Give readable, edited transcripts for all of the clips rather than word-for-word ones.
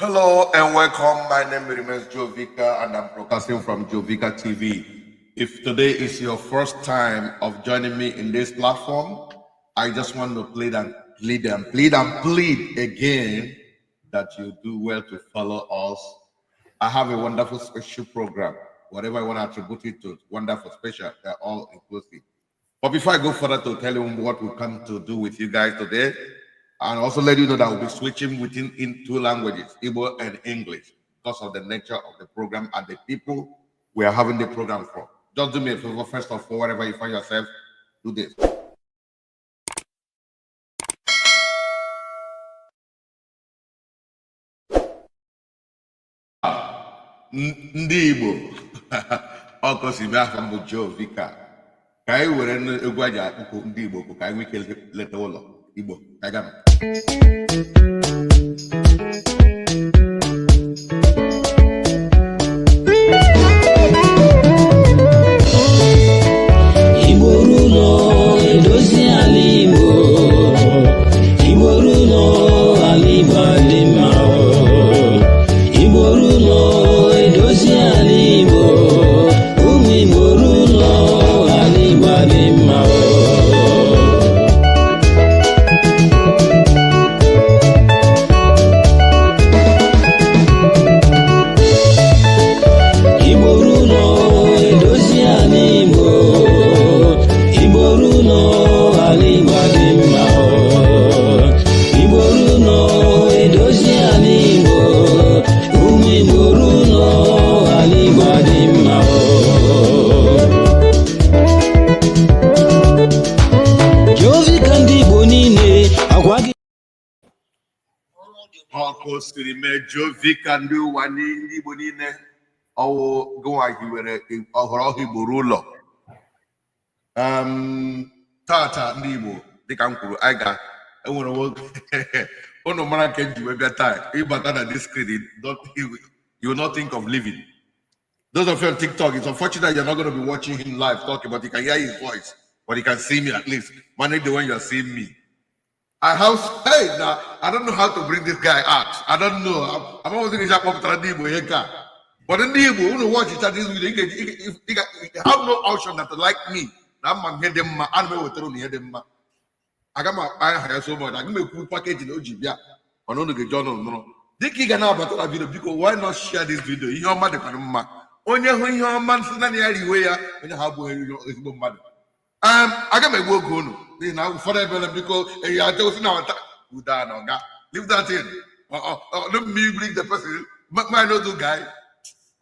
Hello and welcome. My name remains Jovika and I'm broadcasting from Jovika TV. If today is your first time of joining me in this platform, I just want to plead and plead and plead and plead again that you do well to follow us. I have a wonderful special program. Whatever I want to attribute it to, wonderful special, they're all inclusive. But before I go further to tell you what we come to do with you guys today, and also let you know that we'll be switching within in two languages, Igbo and English, because of the nature of the program and the people we are having the program for. Just do me a favor, first of all, wherever you find yourself, do this. Ndị Igbo, ọkụ si mee afọ mbụ Jovika, ka anyị were egwu aji akpụkọ ndị Igbo ka anyị nwee ike leta ụlọ Igbo ka anyị gaa. Igbo ruo edozi ala Igbo. Igbo ruo ala Igbo adị mma. Igbo ruo edozi ala Igbo. Ụmụ Igbo ruo ala Igbo adị mma. Igbo ruo edozi ala Igbo. Igbo ruo ala Igbo adị mma. Igbo ruo edozi ala Igbo. Ụmụ Igbo ruo ala Igbo adị mma. Jovika ndị Igbo niile agwa gị. Ọkụ siri mee Jovika ndị ụwa ndị Igbo niile ọwụ gụnwa hiwere ọhụrụ ọhụụ Igbo ruo ụlọ. Tata ndị Igbo, dịka m kwuru, anyị ga enwere nwoke unu mara nke m ji wee bịa taa. Ịbata na this screen, you will not think of leaving. Those of you on TikTok, it's unfortunate that you're not going to be watching him live talking, but you can hear his voice, but you can see me at least. Manage the one you're seeing me. I have, hey, now I don't know how to bring this guy out. I don't know. I'm always thinking about ndị Igbo ihe nke a. But ndị Igbo, unu watch each this video, you have no option than to like me. Na mma m ihe dị mma, ana m ewetara unu ihe dị mma. Aga m akpa aha ya so much. Aga m ekwu package na o ji bịa. Mana unu ga-eji ọnụ nụrụ. Dịka ị ga na-abata na video, biko, why not share this video? Ihe ọma dịkwana mma. Onye hụ ihe ọma nsị naanị ya riwe ya, onye ha abụghị ezigbo mmadụ. Aga m egbu oge unu n'ihi na ụfọdụ ebere, biko, ya ategosi na wata uda na ọga. Leave that in. Let me bring the person. My no do guy.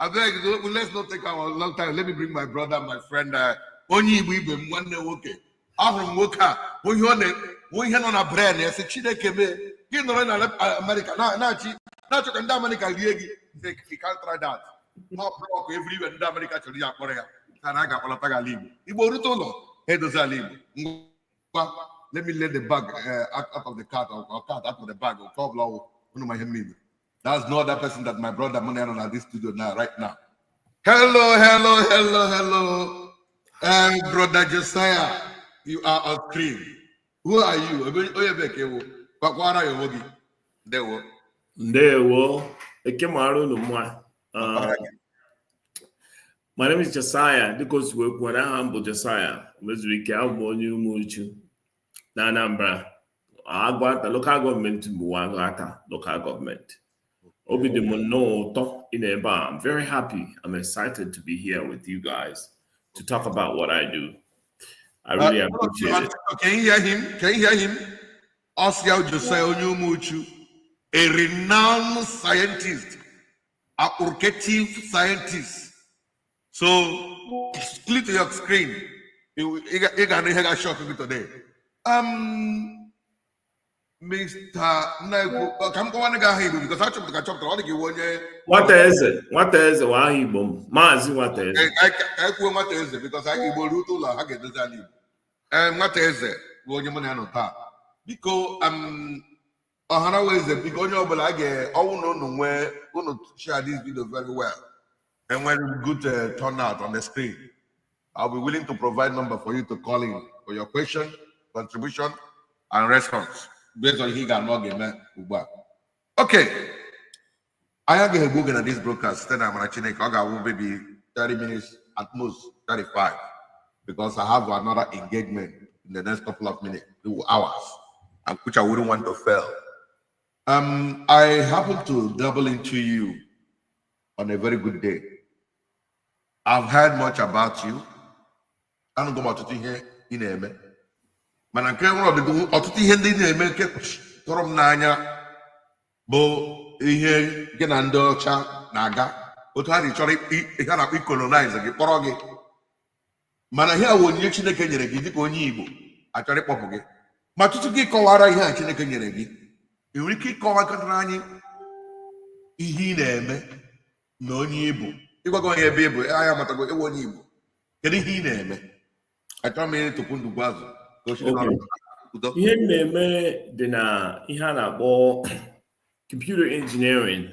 Abeg, let's not take our long time. Let me bring my brother, my friend, onye Igbo ibe m, nwanne nwoke. Ahụrụ m nwoke a hụ ihe ọ na hụ ihe nọ na brain ya, sị Chineke mee gị nọrọ na Amerịka na-achị na-achọ ka ndị Amerịka rie gị. Say, you can't try that. Ha block everywhere. Ndị Amerịka chọrọ ya akpọrọ ya ka na a ga-akpọlata gị ala Igbo. Igbo rute ụlọ, ha edozi ala Igbo. Ngwa, let me let the bag out of the cat or cat out of the bag or ọbụla ọwụ unu ma ihe mmiri. That's no other person that my brother mụ na ya nọ na this studio now, right now. Hello, hello, hello, hello. Brother Josiah, you are on screen. Who are you? Onye ebe ka ewu? Gwakwara ya onwe gị. Ndewo. Ndewo. Eke mara unu mma. Gwakwara gị. My name is Josiah. Dịka o si wee kwuo na aha m bụ Josiah Mezuike, abụ m onye Umuchu na Anambra. Agụata local government bụ Agụata local government. Obi dị m nnọọ ụtọ ị nọ ebe a. I'm very happy. I'm excited to be here with you guys to talk about what I do. I really appreciate it. Can you hear him? Can you hear him? Oscar Josiah onye Umuchu, a renowned scientist, authoritative scientist. So, click to your screen. You ga ihe ga-shock you today. Mr. Nnekwu, ka m kọwa gị aha Igbo because achọpụtara ka achọpụtara ọ dị gị onye Nwata eze, nwata eze wa aha Igbo m. Maazị Nwata Eze. Ka anyị kwuo nwata eze because anyị Igbo rute ụlọ, ha ga-edozi ala Igbo. Ee, nwata eze bụ onye mụ na ya nọ taa. Biko, ọhara wa eze, biko, onye ọbụla a ga ọwụ na unu nwee unu share this video very well, enwere good turnout on the screen, I'll be willing to provide number for you to call in for your question, contribution and response based on ihe ị ga-anụ ọ ga-eme ugbu a. Okay. Anyị agaghị egbu oge na this broadcast. Site na amara Chineke, ọ ga-abụ maybe 30 minutes, at most 35, because I have another engagement in the next couple of minutes, 2 hours, and which I wouldn't want to fail. I happen to double into you on a very good day. I've heard much about you. Anụgo m ọtụtụ ihe ị na-eme, mana nke nwere ọdịdị ọtụtụ ihe ndị ị na-eme nke tụrụ m n'anya bụ ihe gị na ndị ọcha na-aga, otu ha ji chọrọ ihe a na-akpọ icolonize gị, kpọrọ gị. Mana ihe a wụ onyinye Chineke nyere gị dịka onye Igbo, achọrọ ịkpọpụ gị. Ma tutu gị kọwara ihe a Chineke nyere gị, ị nwere ike ịkọwakọtara anyị ihe ị na-eme na onye Igbo, ịgwago onye ebe ị bụ. Anyị amatago ịwụ onye Igbo. Kedu ihe ị na-eme? Achọrọ m ịtụpụ ndụgbu azụ ka o si Okay. n'ọrụ udo. Ihe m na-eme dị na ihe a na-akpọ computer engineering.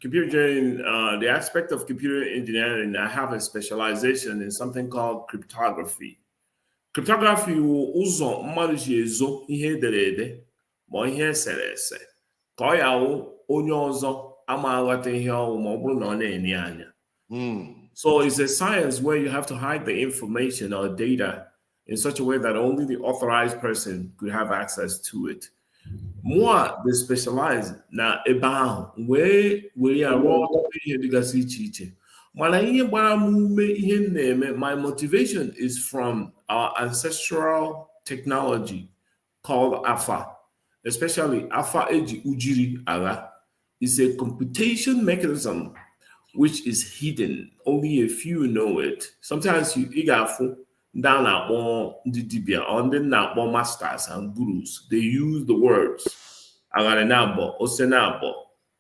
Computer engineering, the aspect of computer engineering, I have a specialization in something called cryptography. Cryptography wụ ụzọ mmadụ si ezo ihe edere ede ma ihe esere ese ka ọ ya wụ onye ọzọ ama aghọta ihe ọwụ ma ọ bụrụ na ọ na-ene anya. So it's a science where you have to hide the information or data in such a way that only the authorized person could have access to it. Mụa dị specialize na ebe ahụ, wee were ya rụọ ọtụtụ ihe dịgasị iche iche. Mana ihe gbara m ume, ihe m na-eme, my motivation is from our ancestral technology called Afa, especially Afa eji ujiri agha. It's a computation mechanism which is hidden. Only a few know it. Sometimes you ị ga-afụ ndị a na-akpọ ndị dibịa or ndị na-akpọ masters and gurus. They use the words aghara na-abọ, ose na-abọ,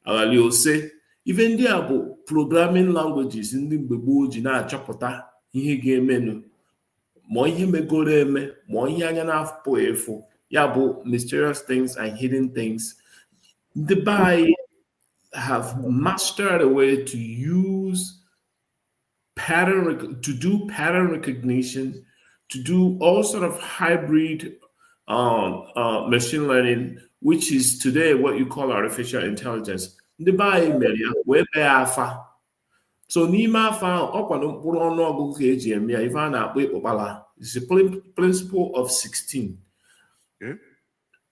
aghali ose. Ife ndị a bụ programming languages ndị mgbe gboo ji na-achọpụta ihe ga-emenụ, ma ihe megoro eme, ma ihe anya na-apụghị ịfụ, ya bụ mysterious things and hidden things. Ndị be anyị have mastered a way to use to do pattern recognition, to do all sort of hybrid machine learning, which is today what you call artificial intelligence. Ndị be anyị mere ya wee bee afa. So n'ime afa ahụ, ọ kwado mkpụrụ ọnụọgụgụ ka eji eme ya, ife a na-akpọ ịkpụkpala. It's the principle of 16.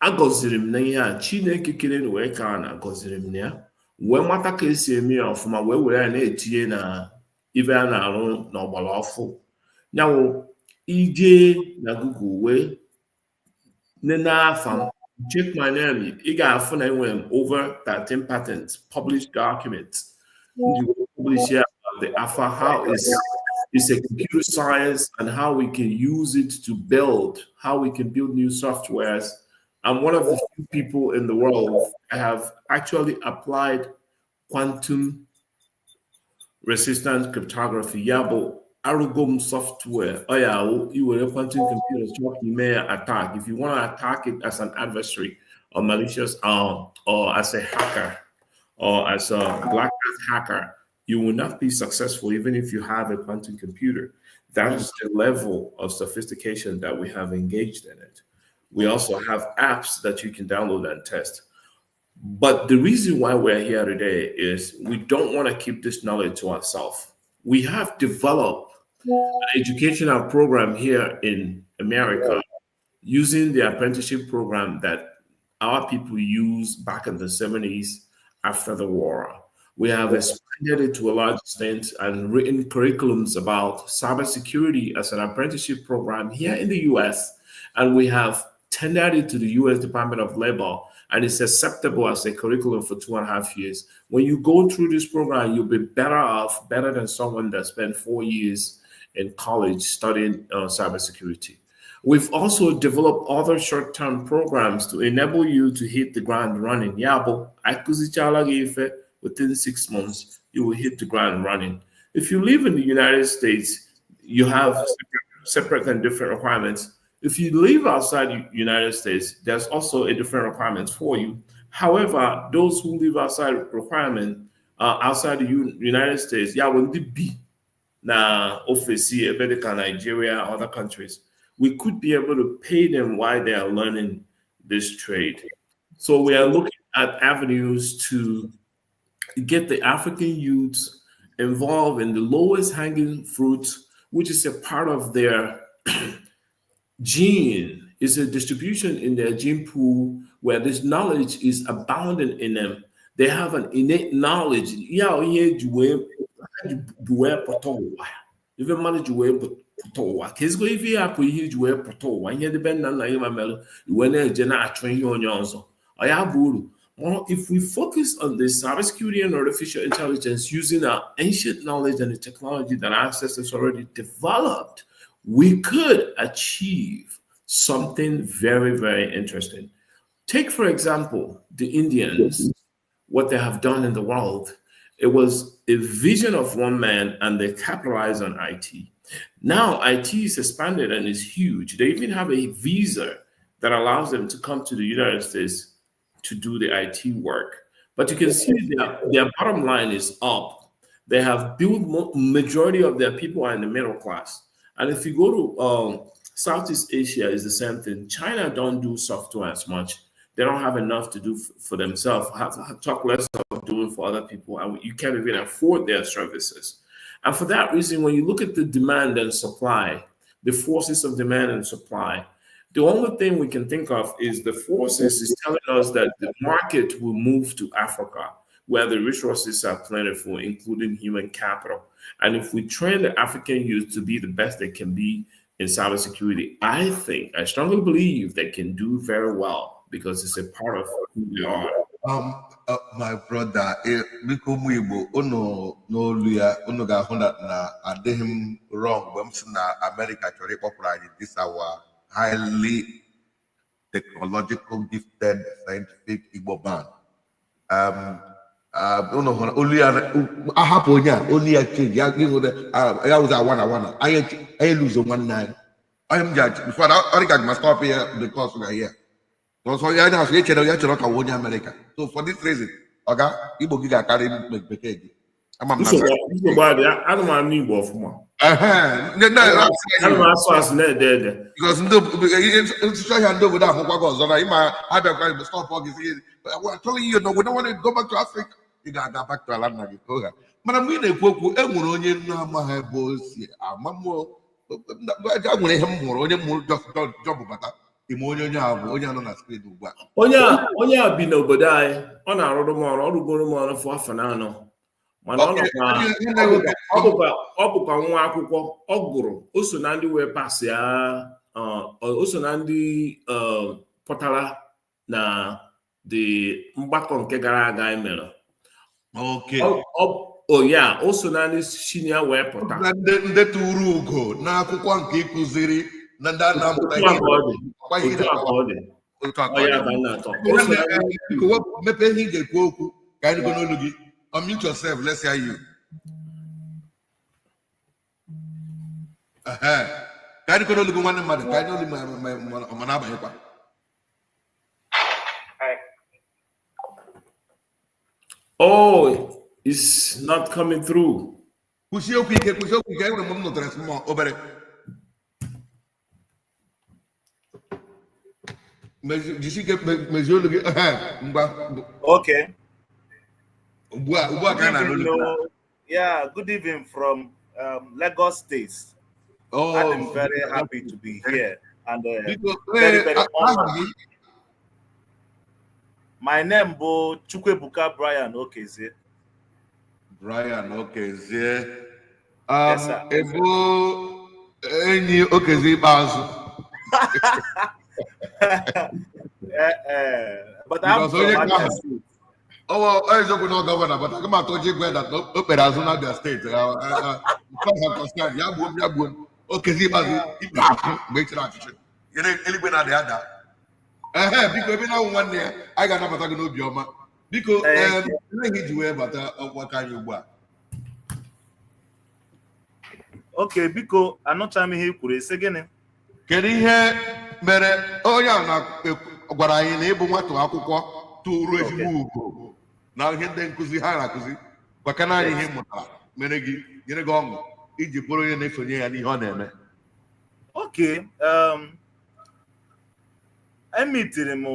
Agọziri m na ihe a Chineke kere wee ka a na-agọziri m na ya, wee mata ka esi eme ya ọfụma, wee were ya na-etinye na ife a na-arụ n'ọgbara ọfụ nyanwụ. Ije na Google wee nene afa m, check my name, ị ga-afụ na enwere m over 13 patents, published documents ndị wee publish ya about the afa, how is a computer science and how we can use it to build, how we can build new softwares. I'm one of the few people in the world that have actually applied quantum resistant cryptography. Ya bụ arụgo m software ọ ya awụ iwere quantum computers chọọ ka ime ya attack. If you want to attack it as an adversary or malicious or as a hacker or as a black hat hacker, you will not be successful even if you have a quantum computer. That is the level of sophistication that we have engaged in it. We also have apps that you can download and test. But the reason why we're here today is we don't want to keep this knowledge to ourselves. We have developed an educational program here in America using the apprenticeship program that our people used back in the 70s after the war. We have expanded it to a large extent and written curriculums about cybersecurity as an apprenticeship program here in the US. And we have tendered it to the US Department of Labor, and it's acceptable as a curriculum for 2.5 years. When you go through this program, you'll be better off, better than someone that spent 4 years in college studying cybersecurity. We've also developed other short-term programs to enable you to hit the ground running. Ya bụ, akụzichala gị ife, within 6 months, you will hit the ground running. If you live in the United States, you have separate and different requirements. If you live outside the United States, there's also a different requirements for you. However, those who live outside requirement, outside the United States, ya bụ ndị bi na ofesi ebe dịka Nigeria, other countries, we could be able to pay them while they are learning this trade. So we are looking at avenues to Get the African youths involved in the lowest hanging fruit, which is a part of their gene. It's a distribution in their gene pool where this knowledge is abounding in them. They have an innate knowledge. Ya ihe ji wee bụ wee pụta ụwa. Ife mmadụ ji wee pụta ụwa ka ezigbo ife ya hapụ ihe ji wee pụta ụwa ihe debe nna nna gị ma merụ iwe na-eje na-achụ ihe onye ọzọ ọ ya bụ uru. Well, if we focus on the cybersecurity and artificial intelligence using our ancient knowledge and the technology that our ancestors already developed, we could achieve something very, very interesting. Take, for example, the Indians, what they have done in the world. It was a vision of one man and they capitalized on IT. Now, IT is expanded and is huge. They even have a visa that allows them to come to the United States to do the IT work. But you can see their bottom line is up. They have built majority of their people are in the middle class. And if you go to Southeast Asia, is the same thing. China don't do software as much. They don't have enough to do for themselves. Talk less of doing for other people, and you can't even afford their services. And for that reason, when you look at the demand and supply, the forces of demand and supply, the only thing we can think of is the forces is telling us that the market will move to Africa, where the resources are plentiful, including human capital. And if we train the African youth to be the best they can be in cybersecurity, I think, I strongly believe they can do very well because it's a part of who we are. My brother, biko ụmụ Igbo, unu n'olu ya, unu ga-ahụ na adịghị m wrong mgbe m sị na America chọrọ ịkpọpụrụ anyị this our highly technological gifted scientific Igbo man. Unu hụrụ olu ya, ahapụ onye a, olu ya change ya, gị hụ na ya wụzi awana awana anyị luzo nwanne anyị. Onye m ji achị before ọ dị ka ma stop ya because na here. Ọsọ ya na-asụ echere ya chọrọ ka wụ onye Amerịka. So for this reason, ọga Igbo gị ga-akarị bekee gị. Ama m na Nsogbu adị, ana m anụ Igbo ọfụma. Ehe, Ana m asụ asụ na-ede ede. Because ndị nsụcha ahịa ndị obodo ahụkwa gị ọzọ na ịma abịakwa stop gị sị, "We're telling you, no, we don't want to go back to Africa." Ị ga-aga back to ala nna gị ka oge a. Mana mgbe ị na-ekwu okwu, e nwere onye na-amaghị ebe o si ama mmụọ. E nwere ihe m hụrụ, onye m hụrụ job bata ime onye a bụ onye a nọ na screen ugbu a. Onye a bi n'obodo anyị, ọ na-arụrụ m ọrụ, ọ rụgoro m ọrụ fụ afọ na anọ. Mana ọ nọkwa ọ bụkwa nwa akwụkwọ ọ gụrụ, o so na ndị wee pass ya, o so na ndị pụtara na the mgbakọ nke gara aga anyị mere. O ya o so na ndị senior wee pụta. Na ndị tụrụ ugo n'akwụkwọ nke ịkụziri na ndị a na-amụta Otu a ihe. ka ọ dị. Ọkwa ihe Otu a ka ọ dị. Otu a ka Ọ ọ ya dị. ka m na-atọ. O so na ndị Biko, mepee ihe ị ga-ekwu okwu ka anyị nụgo n'olu gị. Unmute yourself, let's hear you. Ehe. Ka anyị nụgo n'olu gị, nwanne mmadụ, ka anyị n'olu ma na-abanyekwa. Hi. Oh, it's not coming through. Kwụsie okwu ike, kwụsie okwu ike. Enwere m nụtara small obere. Jisi ike mezie olu gị. Ehe, ngwa. Okay. Ugbu a ka a Good na-anụ evening. olu gị. Oh. Yeah, good evening from Lagos State. Oh, I'm very happy to be here and biko, very, very aha honored. gị? My name bụ Chukwuebuka Brian Okezie. Brian Okezie. Yes, sir. Ebu enyi Okezie Ikpeazụ. But I'm Because from onye Abia ka ahụ State. ọwọ eziokwu na governor, but aga m atụ ụjọ igwe that o kpere azụ na Abia State. Nke ya gbuo m, ya gbuo m. Okezie Ikpeazụ ikpeazụ mgbe e chịrị achịchị. Eluigwe na-adị ada. Ehe, biko, ebe na-awụ nwanne ya, anyị ga-anabata gị n'obi ọma. Biko, Thank you. Olee ihe iji wee bata ọgbakọ anyị ugbu a? Okay, biko, anụcha m ihe i kwuru, esi gịnị? Kedu ihe mere onye a na gwara anyị na ịbụ nwata akwụkwọ tụrụ ezigbo ugo na ihe ndị nkụzi ha na-akụzi? Gwakana anyị ihe ị mụtara mere gị nyere gị ọṅụ iji bụrụ onye na-esonye ya n'ihe ọ na-eme. Okay, emitiri m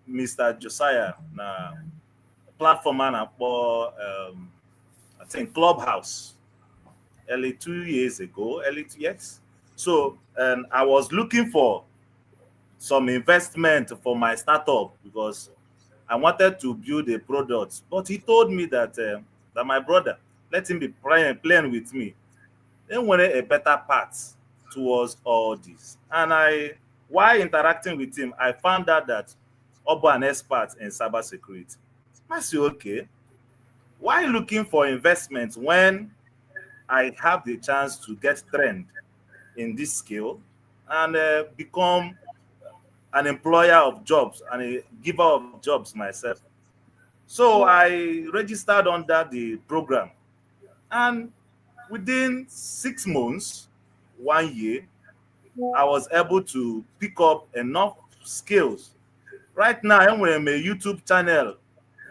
Mr. Josiah na platform a na-akpọ I think Clubhouse early 2 years ago, early 2 years. So, and I was looking for some investment for my startup because I wanted to build a product. But he told me that my brother, let him be playing with me. Then wanted a better path towards all this. And I, while interacting with him, I found out that ọ bụ an expert in cybersecurity. I said, "Okay, why looking for investment when I have the chance to get trained in this skill and become an employer of jobs and a giver of jobs myself?" So I registered under the program, and within 6 months, one year, I was able to pick up enough skills. Right now, I'm a YouTube channel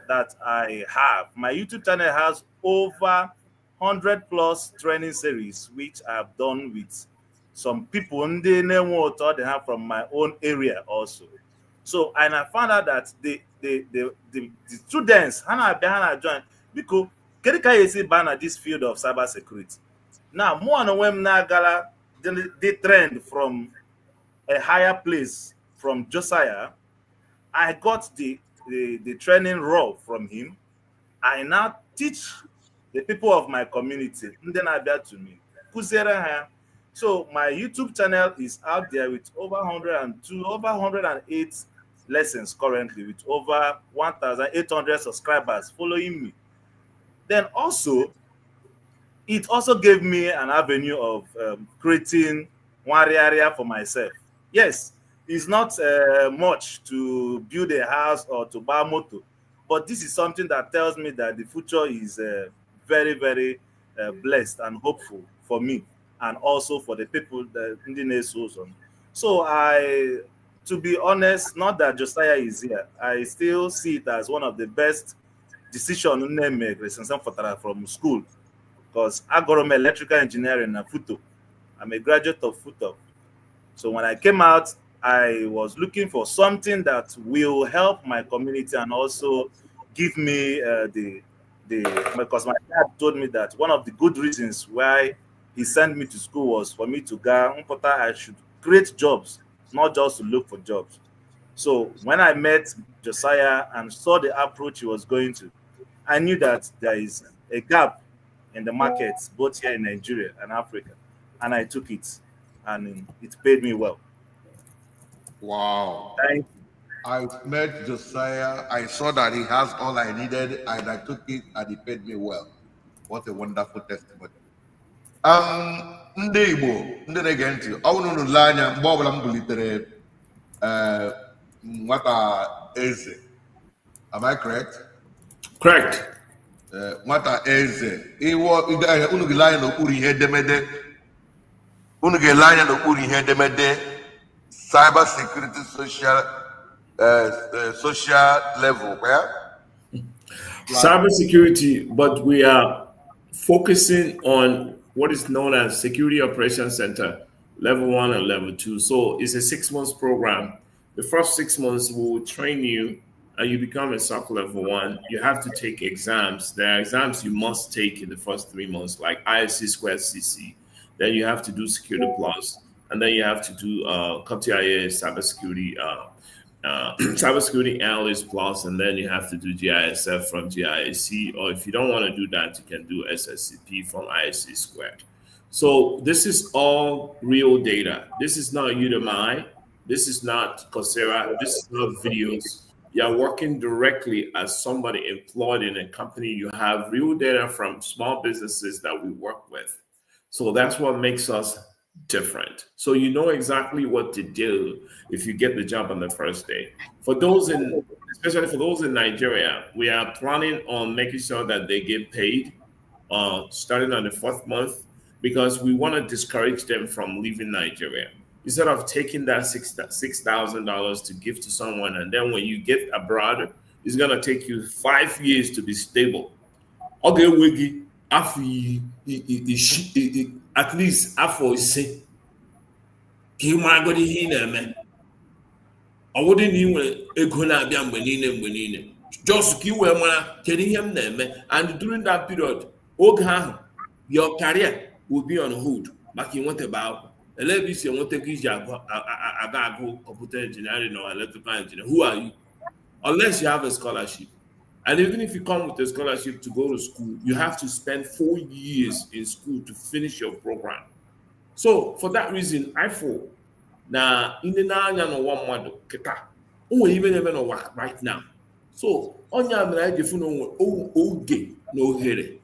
that I have. My YouTube channel has over 100 plus training series, which I've done with some people ndị na-enwe ụtọ they have from my own area also. So, and I found out that the students, ha na-abịa, ha na-join, "Biko, kedu ka anyị esi baa na this field of cyber security?" Now, mụ na onwe m na-agala the trend from a higher place from Josiah. I got the training raw from him. I now teach the people of my community, ndị na-abịa to me, kụziere ha. So my YouTube channel is out there with over 102, over 108 lessons currently, with over 1,800 subscribers following me. Then also, it also gave me an avenue of creating one area for myself. Yes, it's not much to build a house or to buy a motor, but this is something that tells me that the future is very, very blessed and hopeful for me and also for the people that ndị na-eso ụzọ m. So I, to be honest, not that Josiah is here, I still see it as one of the best decision nne mere since m pụtara from school, because agụrụ m electrical engineering na FUTO. I'm a graduate of FUTO. So when I came out, I was looking for something that will help my community and also give me the because my dad told me that one of the good reasons why he sent me to school was for me to go mpụta, I should create jobs, not just to look for jobs. So when I met Josiah and saw the approach he was going to, I knew that there is a gap in the market, both here in Nigeria and Africa. And I took it, and it paid me well. Wow. Thank you. I met Josiah. I saw that he has all I needed, and I took it, and he paid me well. What a wonderful testimony. Ndị Igbo, ndị na-ege ntị, ọ bụrụ na unu lee anya mgbe ọbụla m bulitere nwata eze, am I correct? Correct. Nwata eze, unu ga-ele anya n'okpuru ihe edemede, unu ga-ele anya n'okpuru ihe edemede cyber security social level, kwa ya? Cybersecurity, but we are focusing on what is known as Security Operations Center, level 1 and level 2. So it's a 6 months program. The first 6 months will train you and you become a SOC level 1. You have to take exams. There are exams you must take in the first 3 months, like ISC squared CC. Then you have to do Security Plus, and then you have to do CompTIA cybersecurity analyst plus, and then you have to do GISF from GIAC. Or if you don't want to do that, you can do SSCP from ISC squared. So this is all real data. This is not Udemy. This is not Coursera. This is not videos. You are working directly as somebody employed in a company. You have real data from small businesses that we work with. So that's what makes us different. So you know exactly what to do if you get the job on the first day. For those in, especially for those in Nigeria, we are planning on making sure that they get paid starting on the fourth month because we want to discourage them from leaving Nigeria. Instead of taking that $6,000 to give to someone, and then when you get abroad, it's gonna take you 5 years to be stable. Ọ ga-ewe gị afọ at least afọ 5 ka ị maragodi ihe ị na-eme. Ọ bụrụ na ị nwere ego na-abịa mgbe niile mgbe niile. Just ka ị wee mara kedu ihe m na-eme. And during that period, oge ahụ, your career will be on hold maka ịnwetaba akwụkwọ. Elee ebe isi enweta ego iji aga agụ computer engineering or electrical engineering? Who are you? Unless you have a scholarship. And even if you come with a scholarship to go to school, you have to spend 4 years in school to finish your program. So for that reason, I feel na ine na-anya n'ụwa mmadụ kịta, o nwere ibe na-eme n'ụwa right now. So onye a mere anyị ji fụ na onwe oge na ohere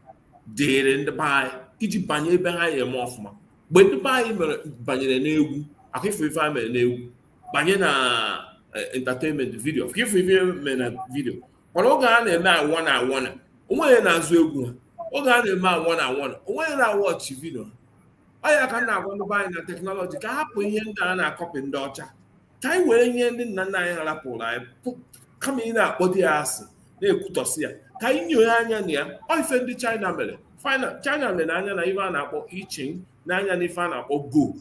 dịrị ndị be anyị iji banye ebe ha ya eme ọfụma. Mgbe ndị be anyị mere banyere n'egwu, akwa ife ife ha mere n'egwu, banye na entertainment video, akwa ife ife mere na video. Mana oge a na-eme awana awana, onweghị na-azụ egwu ha. Oge a na-eme awana awana, onweghị na-awatch video ha. Ọ ya ka m na-agwa ndị be anyị na technology, ka hapụ ihe ndị a na-acopy ndị ọcha, ka anyị were ihe ndị nna nna anyị rapụrụ anyị, kama ị na-akpọ di ya asị, na-ekwutọsị ya, ka anyị nyonye anya na ya. Ọ ife ndị China mere. China mere anya na ife a na-akpọ I Ching, n'anya na ife a na-akpọ Go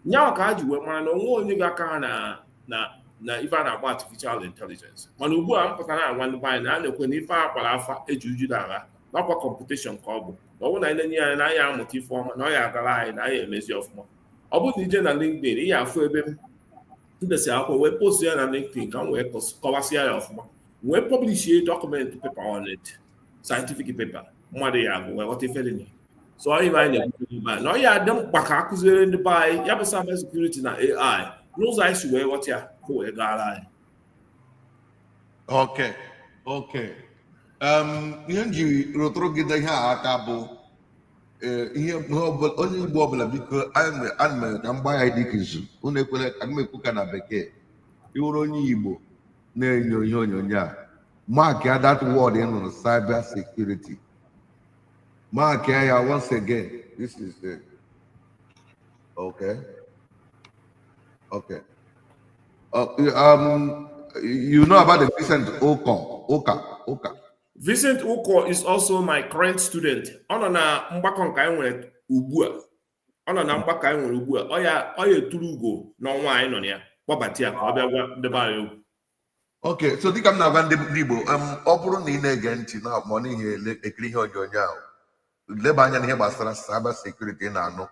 nyawa, ka ha ji wee mara na onwe onye ga-aka ha na ife a na-akpọ artificial intelligence. Mana ugbu a m pụtara agwa ndị be anyị na a na-ekwe na ife a kpara afa eji uju na agha n'ọkwa competition ka ọ bụ, na ọ bụrụ na anyị na-enye ya na anyị amụta ife ọma, na ọ ya agara anyị na anyị emezi ọfụma. Ọ bụrụ na ije na LinkedIn, ị ya afụ ebe m ndesi akwụkwọ wee post ya na LinkedIn ka m wee kọwasịa ya ọfụma, wee publish document paper on it, scientific paper mmadụ ya agụ wee ghọta ife dị na ya. So ọ ibe anyị na-ekwu ebe a na ọ ya dị mkpa ka akụziere ndị be anyị ya bụ cyber security na AI n'ụzọ anyị si wee ghọta ya, ka o wee gaara anyị. Okay. Ihe m ji rụtụrụ gị ihe a aka bụ ihe onye Igbo ọbụla, biko, ana m ka m gbaa ya dịka izu. Unu ekwela ka m ekwu ka na bekee. Ịwụrụ onye Igbo na-enyo ihe onyonyo a, mark ya that word ị nụrụ, cyber security. Mark ya once again. This is it. Okay. You know about the Vincent Oko, Oka, Oka. Vincent Uko is also my current student. Ọ nọ na mgbakọ nke anyị nwere ugbu a. Ọ nọ na mgbakọ anyị nwere ugbu a. Ọ ya eturu ugo n'ọnwa anyị nọ na ya. Kpọbata ya ka ọ bịa gwa ndị be anyị okwu. Okay, so dịka m na-agwa ndị Igbo, ọ bụrụ na ị na-ege ntị na ma ọ n'ihi ekiri ihe onyonyo ahụ, leba anya n'ihe gbasara cyber security ị na-anụ.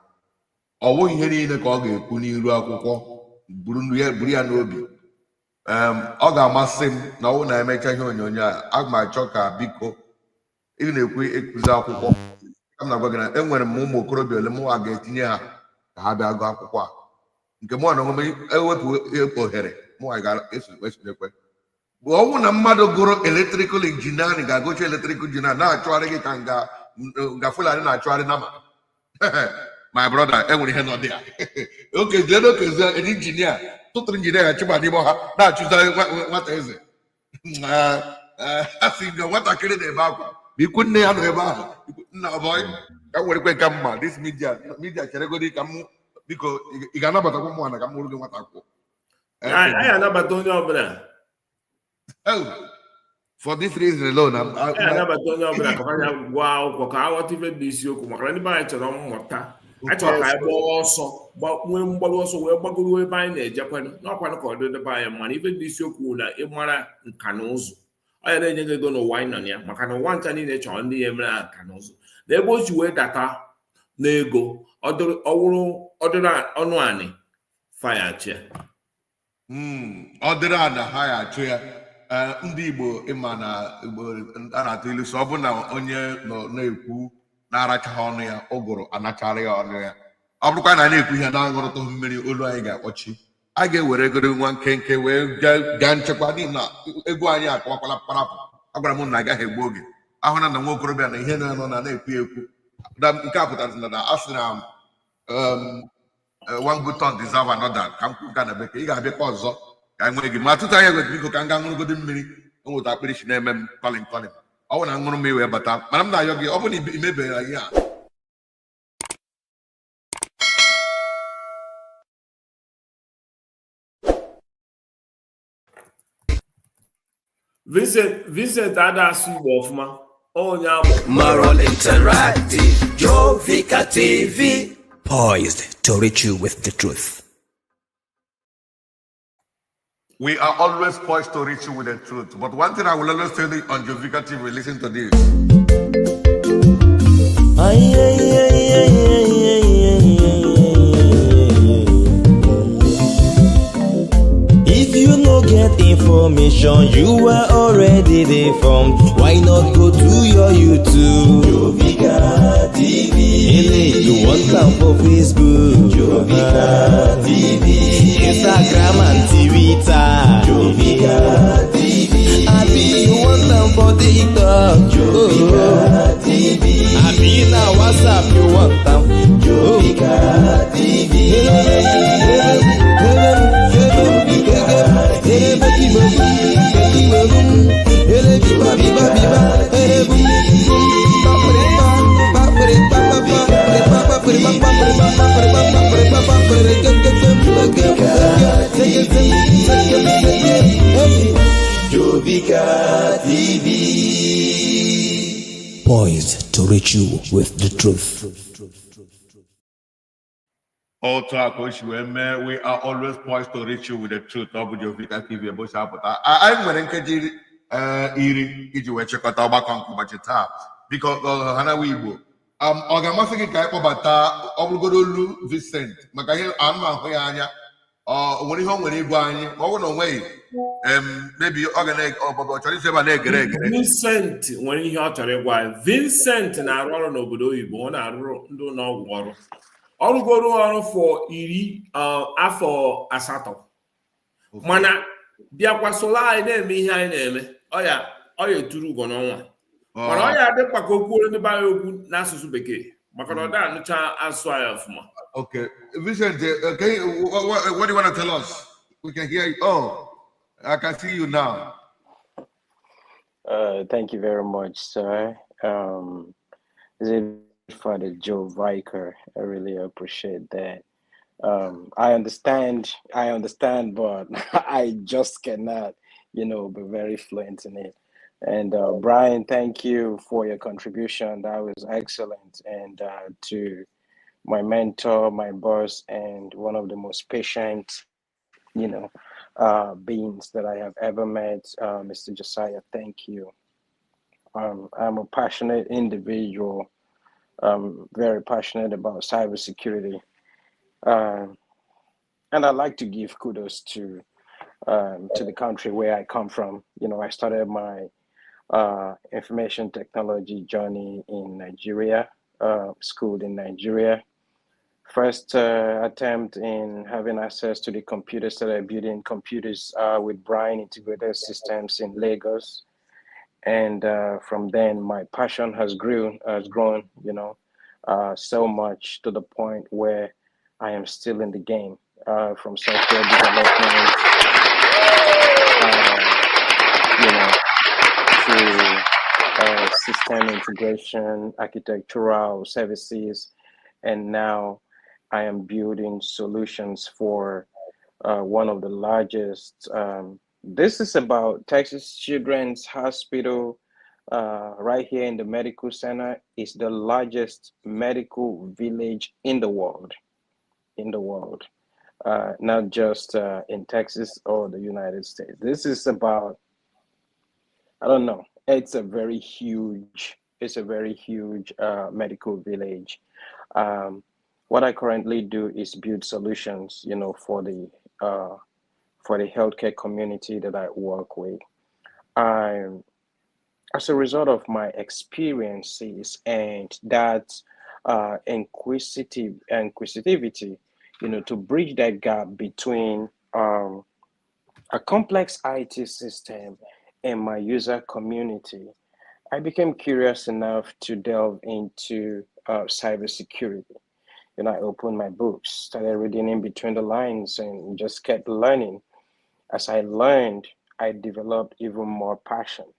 Ọ bụghị ihe niile ka ọ ga-ekwu n'iru akwụkwọ. Buru ya n'obi. Ọ ga-amasị m na ọ bụrụ na emecha ihe onyonyo a, aga m achọ ka, biko, ị na-ekwu ekuzi akwụkwọ ka m na-agwa gị na enwere m ụmụ okorobịa ole mụnwa ga-etinye ha ka ha bịa gụọ akwụkwọ a, nke mụ na onwe m ewepụ ohere mụnwa ga-esonyekwe. Bụ ọnwụ na mmadụ gụrụ electrical engineering ga-agụcha electrical engineering na-achụgharị gị ka nga Fulani na-achụgharị nama. My brother, enwere ihe nọ dị ya okezie na okezie injinia tụtụrụ injinia ya chụba n'ime ọha na-achụzi nwata eze. A sị nga nwatakịrị na-ebe akwa ma ikwu nne ya nọ ebe ahụ. Nna boy, ka m werekwe nke mma this media cheregodi ka m, biko, ị ga-anabatakwa mụ na ka m mụrụ gị nwata akwụkwọ. Anyị anabata onye ọbụla. Oh, for this reason alone, Anyị anabata onye ọbụla ka ha gụọ akwụkwọ, ka ha ghọta ife bụ isiokwu, maka na ndị be anyị chọrọ mmụta. Anyị chọrọ ka anyị gbaa ọsọ, nwee mgbaru ọsọ wee gbagoro ebe anyị na-ejekwanụ n'ọkwanụ, ka ọ dị be anyị. Mana ife dị isiokwu na ịmara nka na ụzụ, ọ ya na-enye gị ego n'ụwa anyị nọ na ya, maka na ụwa ncha niile chọrọ ndị ya emere nka na ụzụ na ebe o si wee data n'ego ọwụrụ ọdịrị ọnụ anị fayachia. Ọ dịrị ana ha ya achụ ya. Ndị Igbo, ịma na Igbo a na-atụ ilu sọ ọ bụ na onye nọ na-ekwu na-arachaghị ọnụ ya, ụgụrụ anachara ya ọnụ ya. Ọ bụrụkwa na a na-ekwu ihe na-aṅụrụtụ mmiri, olu anyị ga-akpọchi. A ga-ewere ego nwa nkenke wee gaa nchekwa, n'ihi na egwu anyị akọwakwala parapụ. Agwara m na agaghị egbu oge ahụ na nwa okorobịa na ihe na-anọ na na-ekwu ekwu. Na nke a pụtara na a sị na one good turn deserve another. Ka m kwuo nke a na bekee, ị ga-abịakwa ọzọ ka anyị nwee gị ma tutu anyị egweta. Biko, ka m gaa ṅụrụgodo mmiri, enweta akpịrị shi na-eme m kọlịn kọlịn. Ọ bụ na ṅụrụ m wee bata, mana m na-ayọ gị, ọ bụ na imebeghị ihe a. Vincent ada asụ Igbo ọfụma, onye agbọ. Moral Interactive, Jovika TV, poised to reach you with the truth. We are always poised to reach you with the truth. But one thing I will always tell you on Jovika TV, listen to this. Ay, ay, ay, ay, ay, ay, ay, ay, ay. If you no get information, you are already deformed. Why not go to your YouTube? Jovika TV. Ele, you want am for Facebook? Jovika TV. Instagram and Twitter. Jovika TV. Abi, you want am for TikTok? Jovika TV. Abi na WhatsApp you want am? Jovika TV. Jovika TV. Poised to reach you with the truth. Otu a ka o si wee mee, we are always poised to reach you with the truth. Ọ bụ Jovika TV ebe o si apụta. Anyị nwere nkeji 10 iji wee chịkọta ọgbakọ nke ụbọchị taa. Biko, ọhanawa Igbo, ọ ga-amasị gị ka anyị kpọbata ọ bụrụgodo olu Vincent maka ihe anụ ahụ ya anya, ọ nwere ihe o nwere ịgwa anyị? Ma ọ bụrụ na o nweghị, maybe ọ ga na ọ chọrọ isi ebe a na-egere egere. Vincent nwere ihe ọ chọrọ ịgwa anyị. Vincent na-arụ ọrụ n'obodo oyibo. Ọ na-arụ ndị ụlọ ọgwụ ọrụ. Ọ rụgoro ọrụ for 18 afọ, mana bịakwa soro anyị na-eme ihe anyị na-eme. Ọ ya ọ ya eturu ugo n'ọnwa, mana ọ ya adị mkpa ka o kwuoro ndị be anyị okwu n'asụsụ bekee, maka na ọ da anụcha asụsụ anyị ọfụma. Okay, Vincent, okay, what do you want to tell us? We can hear you. Oh, I can see you now. Thank you very much, sir. Is it Father Joe Vicar? I really appreciate that. I understand, I understand, but I just cannot be very fluent in it. And Brian, thank you for your contribution. That was excellent. And to my mentor, my boss, and one of the most patient beings that I have ever met, Mr. Josiah, thank you. I'm a passionate individual. I'm very passionate about cybersecurity. And I like to give kudos to the country where I come from. I started my information technology journey in Nigeria, schooled in Nigeria. First attempt in having access to the computer, started building computers with Brian Integrated Systems in Lagos. And from then, my passion has grown so much to the point where I am still in the game, from software development, to system integration, architectural services, and now I am building solutions for one of the largest. This is about Texas Children's Hospital, right here in the medical center. Is the largest medical village in the world. In the world, not just in Texas or the United States. This is about, I don't know. It's a very huge medical village. What I currently do is build solutions for the healthcare community that I work with. As a result of my experiences and that inquisitivity, to bridge that gap between a complex IT system and my user community, I became curious enough to delve into cybersecurity. I opened my books, started reading in between the lines, and just kept learning. As I learned, I developed even more passion.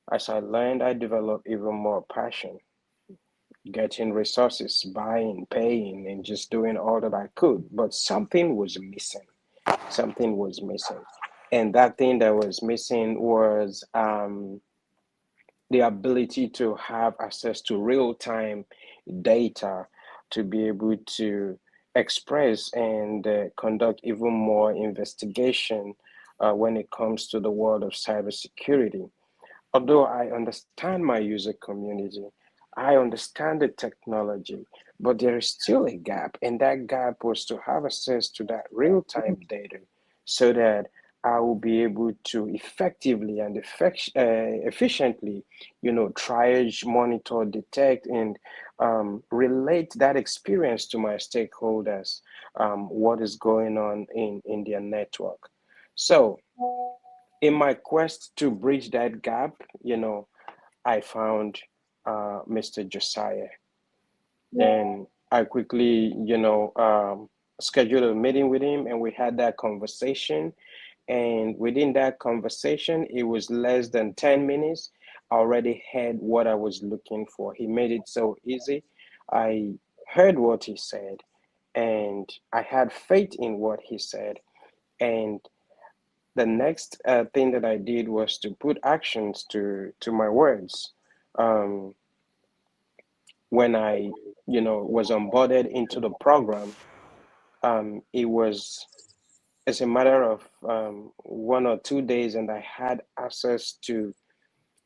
As I learned, I developed even more passion, getting resources, buying, paying, and just doing all that I could. But something was missing. Something was missing. And that thing that was missing was the ability to have access to real-time data to be able to express and conduct even more investigation. when it comes to the world of cybersecurity. Although I understand my user community, I understand the technology, but there is still a gap. And that gap was to have access to that real-time data so that I will be able to effectively and efficiently, triage, monitor, detect, and relate that experience to my stakeholders, what is going on in their network. So in my quest to bridge that gap, I found Mr. Josiah. And I quickly, scheduled a meeting with him, and we had that conversation. And within that conversation, it was less than 10 minutes. I already had what I was looking for. He made it so easy. I heard what he said, and I had faith in what he said. And the next thing that I did was to put actions to my words. When I, was onboarded into the program, it was as a matter of 1 or 2 days, and I had access to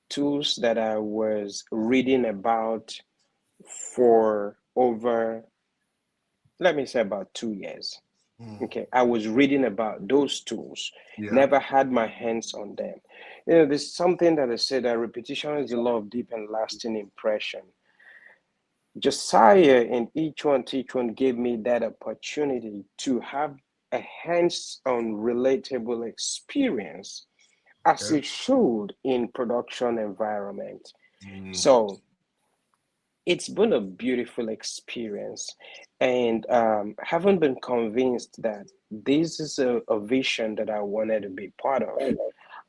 tools that I was reading about for over, let me say, about 2 years. Okay, I was reading about those tools, never had my hands on them. There's something that I said, that repetition is the law of deep and lasting impression. Josiah and Each One Teach One gave me that opportunity to have a hands-on relatable experience as it should in production environment. So it's been a beautiful experience, and haven't been convinced that this is a vision that I wanted to be part of.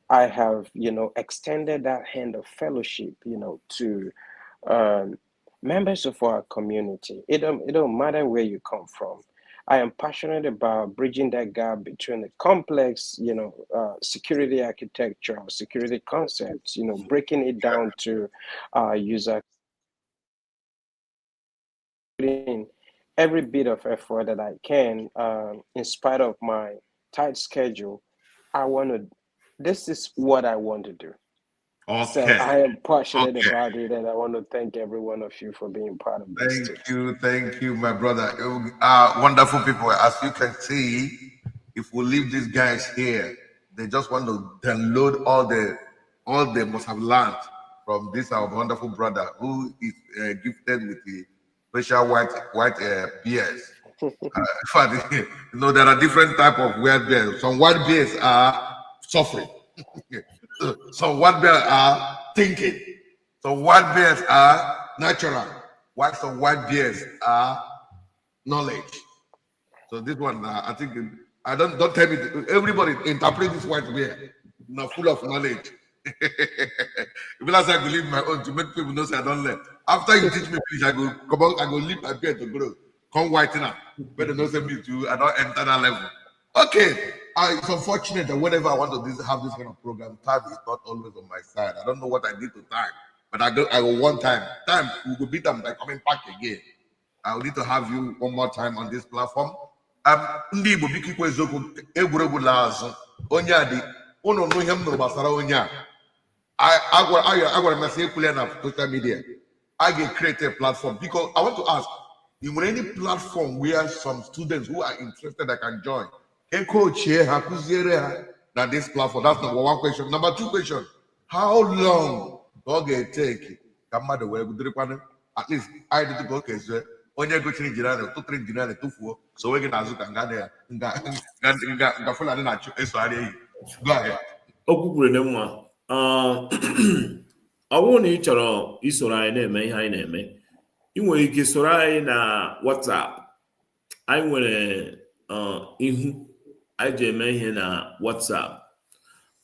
I have, extended that hand of fellowship, to members of our community. It don't matter where you come from. I am passionate about bridging that gap between the complex, security architecture, security concepts, breaking it down to user. Putting every bit of effort that I can, in spite of my tight schedule, this is what I want to do. Okay. So I am passionate about it, and I want to thank every one of you for being part of this. Thank you. Thank you, my brother. Wonderful people. As you can see, if we leave these guys here, they just want to download all they must have learned from this, our wonderful brother, who is gifted with the special white beers. In fact, there are different type of white beers. Some white beers are suffering. Some white bears are thinking. Some white bears are natural. While some white bears are knowledge. So this one, I think, I don't tell me. Everybody interpret this white bear. Not full of knowledge. If I go leave my own to make people know say I don't learn. After you teach me, finish, I go come on, I go leave my beard to grow. Come whiten up. But they don't say me too. I don't enter that level. Okay. It's unfortunate that whenever I want to have this kind of program, time is not always on my side. I don't know what I did to time, but I go one time. Time, we will beat them by coming back again. I will need to have you one more time on this platform. Ndị Igbo biko ikwu eziokwu, egwuregwu laa azụ. Onye a dị, unu nụ ihe m nụrụ gbasara onye a. Agwara m ya sị ekwula ya na social media. I get create a platform because I want to ask, is there any platform where some students who are interested that can join? Can coach here, na this platform? That's number one question. Number two question, how long does it take? Ka mmadụ wee gudorokwanụ, at least anyị dịtụ ka o kezie onye gochiri injinia tụtụrụ injinia tụfuo so onwe gị n'azụ ka nga nga nga Fulani na-achụ esogharị ehi. Go ahead. Okwu kwuru dị mma. Ọ bụrụ na ị chọrọ isoro anyị na-eme ihe anyị na-eme, ị nwere ike soro anyị na WhatsApp. Anyị nwere ihu anyị ji eme ihe na WhatsApp.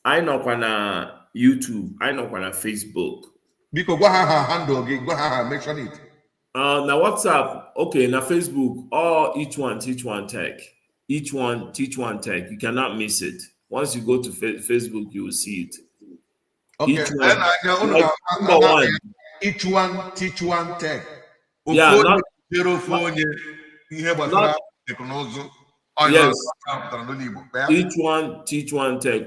Anyị nọkwa na YouTube, anyị nọkwa na Facebook. Biko gwa ha handle gị, gwa ha, mention it. Na WhatsApp, okay, na Facebook, all Each One Teach One Tech. Each One Teach One Tech. You cannot miss it. Once you go to Facebook, you will see it. Okay. Each one. Like, number one. Each One Teach One Tech. Yeah, Ofu onye ihe gbasara teknụzụ. Ọ ihe Yes. ọ pụtara n'olu Igbo ya. Each one teach one tech.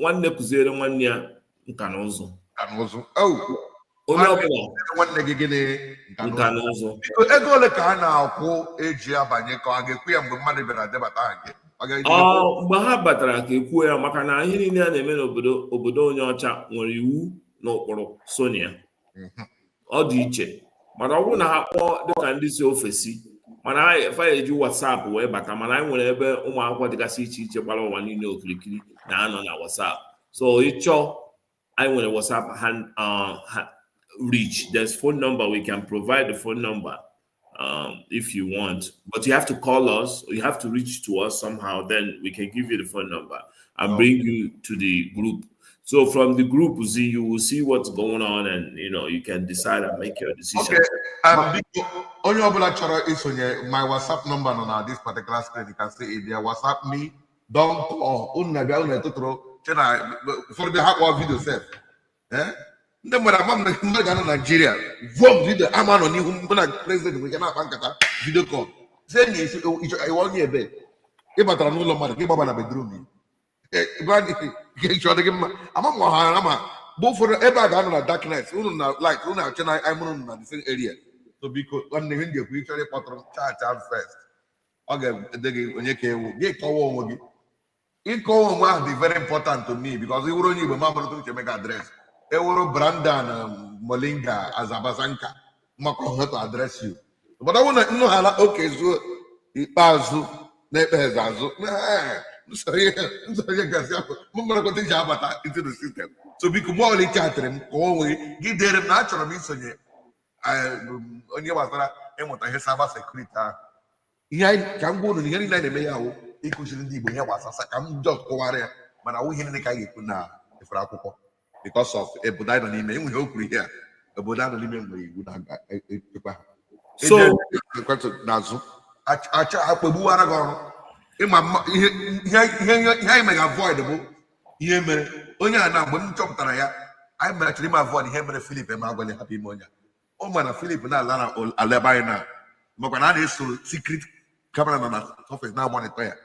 Nwanne kụziere nwanne ya nka na ụzụ. Nka na ụzụ. Oh, Onye ọbụla nwanne gị gịnị? Nka na nka ụzụ. na ụzụ. Biko, ego ole ka a na-akwụ eji abanye, ka ọ ga-ekwu ya mgbe mmadụ bịara debata aha gị? Ọ ga-eji Ọ mgbe ha batara ka ekwuo ya, maka na ihe niile a na-eme n'obodo obodo onye ọcha nwere iwu na ụkpụrụ sonia. Ọ dị iche, mana ọ bụrụ na ha kpọọ dịka ndị si ofesi, mana anyị fa eji WhatsApp wee bata, mana anyị nwere ebe ụmụ akwụkwọ dịgasị iche iche gbara ụwa niile okirikiri na-anọ na WhatsApp. So ịchọọ, anyị nwere WhatsApp hand reach. There's phone number, we can provide the phone number if you want, but you have to call us or you have to reach to us somehow, then we can give you the phone number and bring you to the group. So from the group, you see, you will see what's going on and you can decide and make your decision. Okay. Biko, onye ọbụla chọrọ isonye, my WhatsApp number nọ na this particular screen. You can see it there. WhatsApp me, don't call. Unu na-abịa, unu etụtụrụ che na ụfọdụ bịa, ha kpọọ video sef. Eh? Ndị mmadụ ama m na mmadụ ga-anọ Naijiria vom video ama nọ n'ihu mbụ na president nwere ike na-akpa nkata video call. Sị enyi isi iwe onye ebe ị batara n'ụlọ mmadụ ka ị gbaba na bedroom ya. Ịchọ dị gị mma ama m ọha ama mgbe ụfọdụ ebe a ga-anọ na darkness, unu na light, unu achọ na anyị mụrụ unu na the same area. So biko, nwanne, ihe m ga-ekwu, ịchọrọ ịkpọtụrụ m, chat am first. Ọ ga-ede gị onye ka ewu gị, kọwa onwe gị. Ịkọwa onwe ahụ dị very important to me because ị wụrụ onye Igbo ma mụrụta uche mega address ewuru Brandon Molinga Azabazanka maka how to address you. But ọ bụrụ na nnụ hala oke zuo ikpeazụ na-ekpe eze azụ nsọ ihe gasị ahụ m mara ji abata into the system. So biko, mgbe ọbụla ị chatịrị m, kọwa onwe gị, gị dere m na achọrọ m isonye onye gbasara ịmụta ihe cyber security ahụ. Ihe anyị ka m gwa unu na ihe niile anyị na-eme ya awụ ịkụziri ndị Igbo ihe gbasasa ka m just kọwara ya, mana awụ ihe niile ka anyị ga-ekwu na efere akwụkwọ because of obodo anyị nọ n'ime. Enwe ihe o kwuru ihe a, obodo anyị nọ n'ime nwere iwu na-echekwa ha. So ekwentị n'azụ achọ akpegbuwara gị ọrụ ịma ihe ihe ihe ihe anyị mere avoid bụ ihe mere onye a na mgbe m chọpụtara ya, anyị mere chọrọ ime avoid ihe mere Philip Emeagwali. Hapụ ime onye a ọ ma na Philip na-ala na ala ebe anyị na makwa na a na-eso secret camera nọ na office na-monitor ya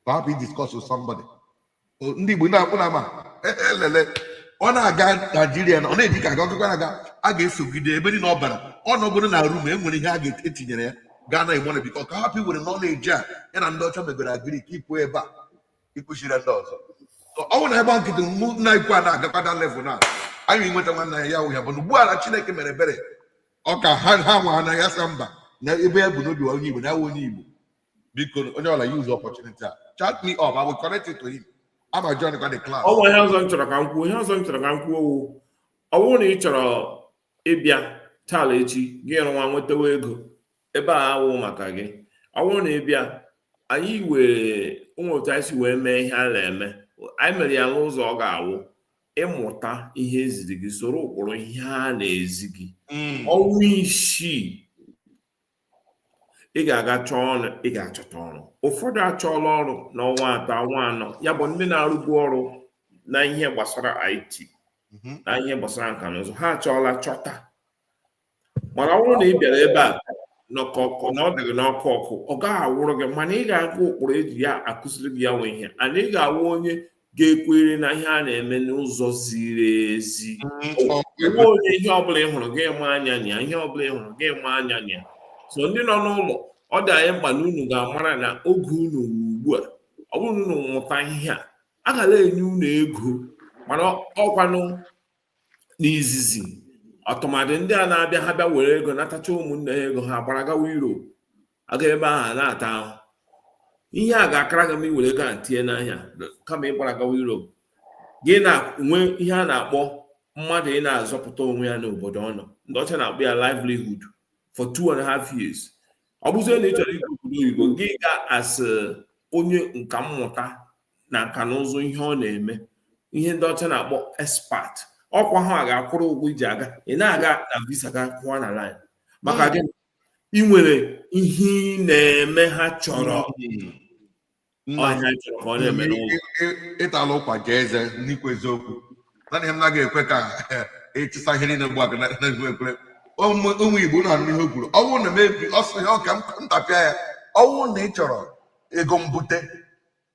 ka hapụ discuss with somebody. Ndị Igbo na-akpụ na ama elele ọ na-aga Naijiria na ọ na-eji ka aga ọgụgụ na-aga a ga-esogide ebe niile ọ bara. Ọ nọgoro na room, e nwere ihe a ga-etinyere ya gaa na Igbo na bikọ ka hapụ iwere knowledge a ya na ndị ọcha megoro agree ka ịpụ ebe a ịkụziri ndị ọzọ. Ọ bụrụ na ebe nkịtị mụ na ikwu a na-agakwa na level na anyị nweta nwanne anyị ya wụ ya bụ na ugbu a na Chineke mere ebere ọ ka ha nwa na ya sa mba na ebe ya bụ n'obi onye Igbo na ya wụ onye Igbo. Biko, onye ọla use opportunity a, chat me up. I will connect it to him. Ama join the class. Ọ bụ ihe ọzọ m chọrọ ka m kwuo, ihe ọzọ m chọrọ ka m kwuo wụ, ọ bụrụ na ị chọrọ ịbịa taa echi gị rụwa nwetawa ego ebe a awụ maka gị, ọ bụrụ na ị bịa, anyị were ụmụ otu anyị si wee mee ihe a na-eme, anyị mere ya n'ụzọ ọ ga-awụ ịmụta ihe eziri gị, soro ụkpụrụ ihe a na-ezi gị. Ọnwa 6 ị ga-aga chọọ ọrụ, ị ga-achọta ọrụ. Ụfọdụ achọọla ọrụ n'ọnwa 3, ọnwa 4, ya bụ ndị na-arụbu ọrụ na ihe gbasara IT na ihe gbasara nka na ụzụ, ha achọọla chọta. Mana ọ bụrụ na ị bịara ebe a n'ọkụ na ọ dị gị n'ọkụ ọkụ, ọ gaghị awụrụ gị, mana ị ga-agụ ụkpụrụ eji ya akụziri gị ya nwe ihe ana ị ga-awụ onye ga-ekwere na ihe a na-eme n'ụzọ ziri ezi. Nwe onye ihe ọbụla ị hụrụ gị ma anya na ya, ihe ọbụla ị hụrụ gị ma anya na ya. So ndị nọ n'ụlọ, ọ dị anyị mkpa na unu ga-amara na oge unu ugbu a, ọ bụrụ na unu mụta ihe a, a ga na-enye unu ego, mana ọkwanụ n'izizi ọtụmadị ndị a na-abịa, ha bịa were ego natacha ụmụnne ha ego, ha gbara gawa Europe, aga ebe ahụ na-ata ahụ. Ihe a ga-akara gị ma i were ego a tinye n'ahịa kama ịgbara gawa Europe. Gị na-nwe ihe a na-akpọ mmadụ ị na-azọpụta onwe ya n'obodo ọ nọ, ndị ọcha na-akpọ ya livelihood for 2.5 years. Ọ bụzie na ị chọrọ ịga obodo oyibo, gị ga as onye nka mmụta na nka na ụzụ, ihe ọ na-eme, ihe ndị ọcha na-akpọ expert, ọkwa ha ga-akwụrụ ụgwọ iji aga. Ị na-aga na visa ga kwụọ na line maka gị, ị nwere ihe ị na-eme ha chọrọ ọhịa chọrọ ka ọ na-eme n'ụlọ. Ịtala ụkwa jee eze n'ikwu eziokwu, naanị ihe m naghị ekwe ka ịchịsa ihe niile gbu aka na ekwere ụmụ Igbo na-anụ ihe o kwuru. Ọ bụrụ na mebi ọsọ ihe ọ ka m ntapịa ya, ọ bụrụ na ị chọrọ Ego mbute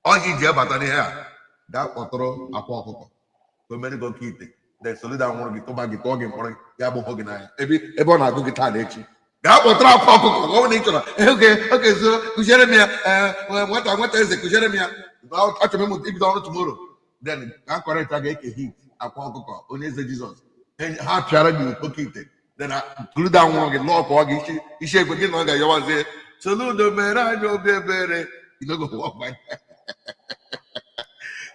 ọhịa iji abata n'ihe a, gaa kpọtụrụ Akwa Ọkụkọ ka o mere gị oke ite. Then Soludo anwụrụ gị, tụba gị, tụọ gị mkpọrọ, ya agbụghọ gị n'anya ebe ebe ọ na-agụ gị taa na echi. Gaa kpọtụrụ Akwa Ọkụkọ ka ọ bụrụ na ị chọrọ. Oge oge zo kụziere m ya. Ee, nwata nwata eze, kụziere m ya. Achọrọ m ịmụta ibido ọrụ tomorrow. Then ka correct a ga-eke hit Akwa Ọkụkọ onye eze Jizọs, ha pịara gị oke ite. Then Soludo anwụrụ gị lụọ, kọọ gị isi isi ekwe gị na ọ ga-ayọwazie Soludo mere anyị obi ebere. You no go work by.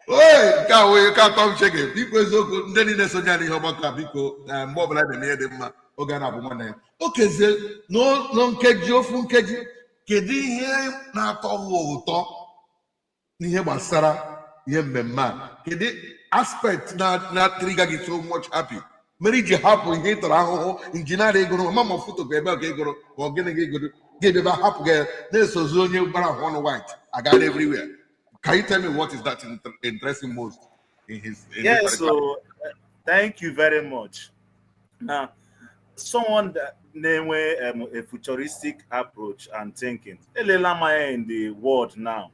Oi, nke a wee nke atọ m chege. Biko, eziokwu, ndị niile sonye anyị ihe ọgbakọ a, biko, mgbe ọbụla na-eme ihe dị mma, oge a na-abụ nwanne ya okezie na nkeji ofu nkeji. Kedu ihe na-atọ gị ụtọ n'ihe gbasara ihe mmemme a? Kedu aspect na trigger gị so much happy mere iji hapụ ihe ị tara ahụhụ, engineer ịgụrụ ma ma foto ka ebe ka ịgụrụ ka ọ gịnị gị gụrụ, gị bịaba hapụ gị na-esozi onye gbara ahụ ọnụ white aga everywhere? Can you tell me what is that interesting most in his in this Yes, particular? so thank you very much. Now, someone that na-enwe a futuristic approach and thinking. Elela m anya in the world now,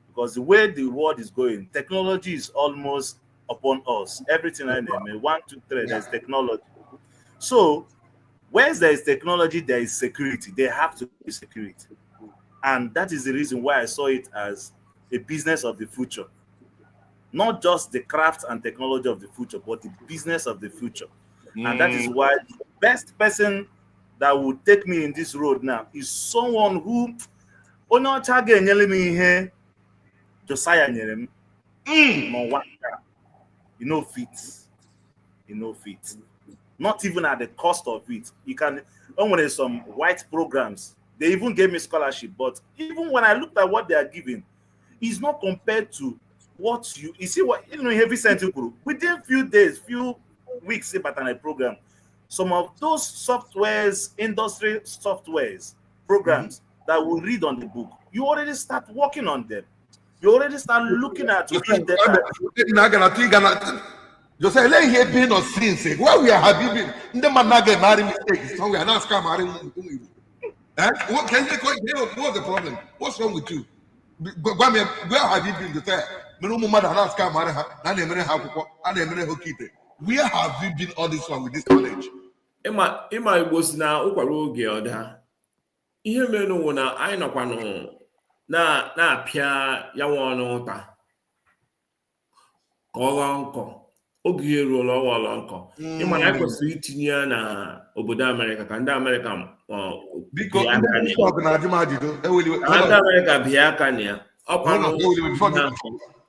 because the way the world is going, technology is almost upon us. Everything I name, one, two, three, there's technology. So, where there is technology, there is security. There have to be security. And that is the reason why I saw it as a business of the future. Not just the craft and technology of the future, but the business of the future. And that is why the best person that would take me in this road now is someone who, onye ọcha ga-enyere m ihe Josiah nyere m n'ụwa nke a. You no fit. You no fit. Not even at the cost of it. You can only some white programs. They even gave me scholarship, but even when I looked at what they are giving, it's not compared to what you see, what you know heavy Vincent kwuru. Within few days, few weeks, ịbata na program, some of those softwares, industry softwares, programs that will read on the book, you already start working on them. You already start looking at read data. Na aga na tụ ịga na Josiah, ele ihe ebe ị nọ since? Where we have you been? Ndị mmadụ na-aga emegharị mistakes somewhere na scam arị ụmụ Igbo. Eh? What can you what's the problem? What's wrong with you? Gwa m ya, where have you been, Josiah? Mere ụmụ mmadụ a na-scam arị ha na a na-emere ha akwụkwọ, a na-emere ha oke ite. Where have you been all this one with this knowledge? Ịma Igbo si na ụkwara oge ọ daa. Ihe mere wụ na anyị nọkwanụ na-apịa ya nwa ọnụ ụta ka ọ ghọọ nkọ. Oge ya eruola, ọ ghọọla nkọ. Ịma na anyị kwesịrị itinye ya na obodo Amerịka ka ndị Amerịka Biko, bịa ndị aka na ya. TikTok na-ajụ m ajụjụ. Eweliwe. Ka ndị Amerịka bịa aka na ya ọkwanụ. Eweliwe, before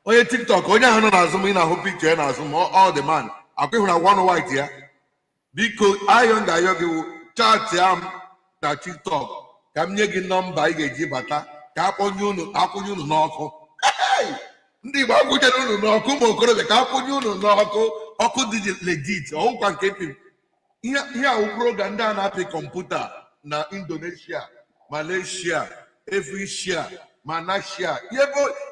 onye TikTok, onye ahụ nọ n'azụ m, ị na-ahụ picture ya n'azụ m, all the man akwa ịhụrụ na one white ya. Biko, ayọ m ga-ayọ gị wụ chat ya m na TikTok ka m nye gị nọmba ị ga-eji bata ka akwụnye unu n'ọkụ. Hey! Ndị Igbo, akwụnyere unu n'ọkụ. Ụmụ okorobịa, ka akwụnye unu n'ọkụ, ọkụ dị legit, ọwụkwa nke pim ihe ihe awụ program ndị a na-apị kọmputa na Indonesia, Malaysia, Asia, Manashia,